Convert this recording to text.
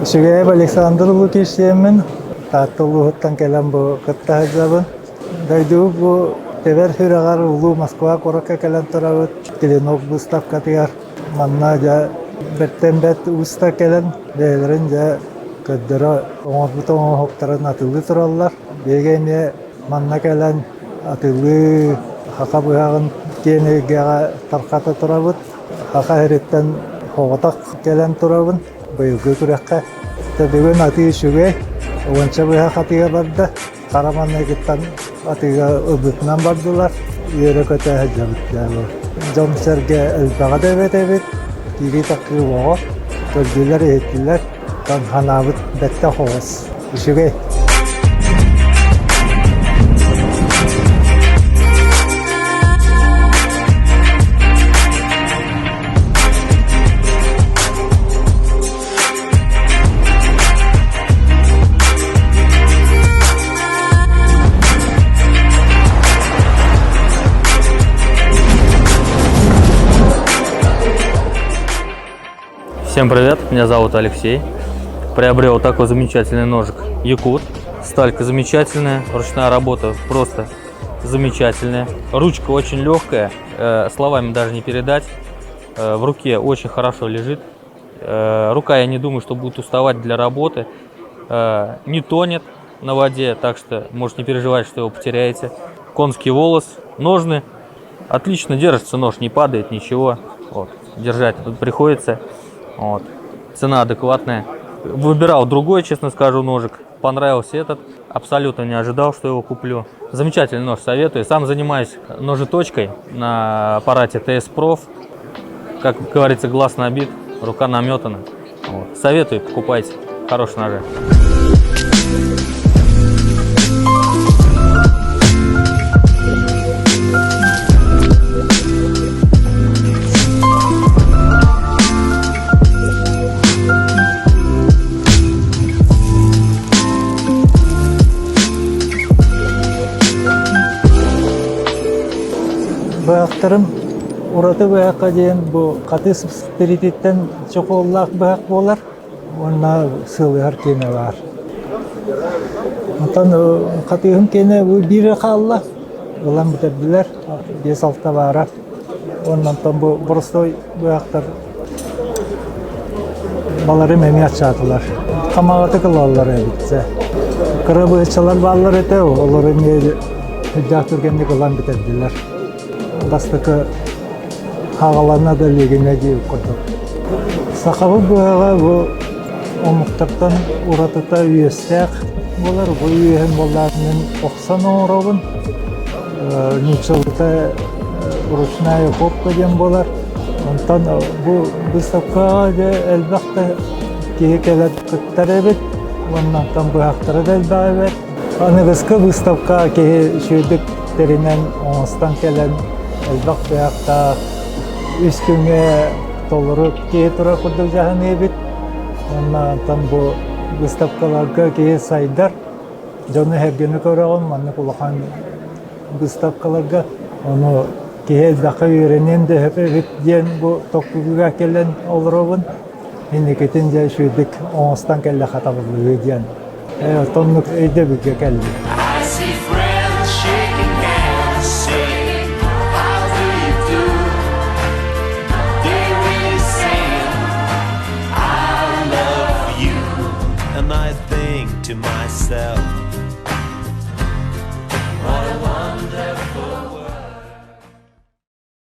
Үчүгэйэп Александр Лукич диэммин, Таатта улууһуттан кэлэн бу кытта сылдьабын. Дойдубут бу тэбэр сүрэҕэр улуу Москва куоракка кэлэн турабыт. Клинок выставкатыгар манна дьэ бэртэн бэрт уустар кэлэн бэйэлэрин дьэ көрдөрө оҥорбут оҥоһуктарын атыылыы тураллар. Биһиги эмиэ манна кэлэн атыылыы саха быһаҕын киэн эйгэҕэ тарҕата турабыт. Саха сириттэн соҕотох кэлэн турабын быйылгы күрэххэ. Бүгүн атыы үчүгэй, уонча быһах атыыга барда. Хара маҥнайгыттан атыыга ылбытынан бардылар. Үөрэ-көтө сылдьабыт. Дьон-сэргэ элбэҕэ да эбит эбит, киирии-тахсыы оҕо. Көрдүлэр-иһиттилэр, санаабыт бэттэх оҕус. Үчүгэй. Всем привет, меня зовут Алексей. Приобрел такой замечательный ножик Якут. Сталька замечательная, ручная работа просто замечательная. Ручка очень легкая, словами даже не передать. В руке очень хорошо лежит. Рука, я не думаю, что будет уставать для работы. Не тонет на воде, так что можете не переживать, что его потеряете. Конский волос, ножны. Отлично держится нож, не падает, ничего. Вот. Держать тут приходится. Вот. Цена адекватная. Выбирал другой, честно скажу, ножик. Понравился этот. Абсолютно не ожидал, что его куплю. Замечательный нож, советую. Сам занимаюсь ножеточкой на аппарате TS Prof. Как говорится, глаз набит, рука наметана. Вот. Советую, покупайте. Хорошие ножи. Быһахтарым ураты быһахха диэн бу хатыс тириититтэн чохуоллаах быһах буолар уонна сыалыһар киэнэ баар. Онтон хатыыһым киэнэ бу биирэ хаалла, ылан бүтэрдилэр, 5-6 баара. Уонна онтон бу боростуой быһахтар баларым эмиэ аччаатылар. Хамаҕатык ылаллар эбит. Кыра быһыччалар бааллар этэ, олор эмиэ сүрдээх түргэнник ылан бүтэрдилэр. Бастакы хаҕалана да илигинэ диир курдук. Сахабыт быһаҕа бу омуктартан уратыта үөстээх буолар. Бу үөһүн буоллаах мин охсон оҥоробун. Нууччалыыта ручная копка диэн буолар. Онтон бу выставкаҕа дьэ элбэх да киһи кэлэн кыттар эбит. Уонна онтон быһахтара да элбэх эбит. Аныгыскы выставка киһи үчүгэйдик тэринэн, оҥостон кэлэн элбэх быһахтаах үс күҥҥэ толору киһи турар курдук дьаһаныы эбит. Уонна онтон бу выставкаларга киһи сайдар. Дьону-сэргэни көрөҕүн, маннык улахан выставкаларга. Ону киһи элбэххэ үөрэниэн да сөп эбит диэн бу токкугуга кэлэн олоробун. Инникитин дьэ үчүгэйдик оҥостон кэллэххэ табыллыа диэн оннук өйдөбүлгэ кэллим. And I think to myself, what a wonderful.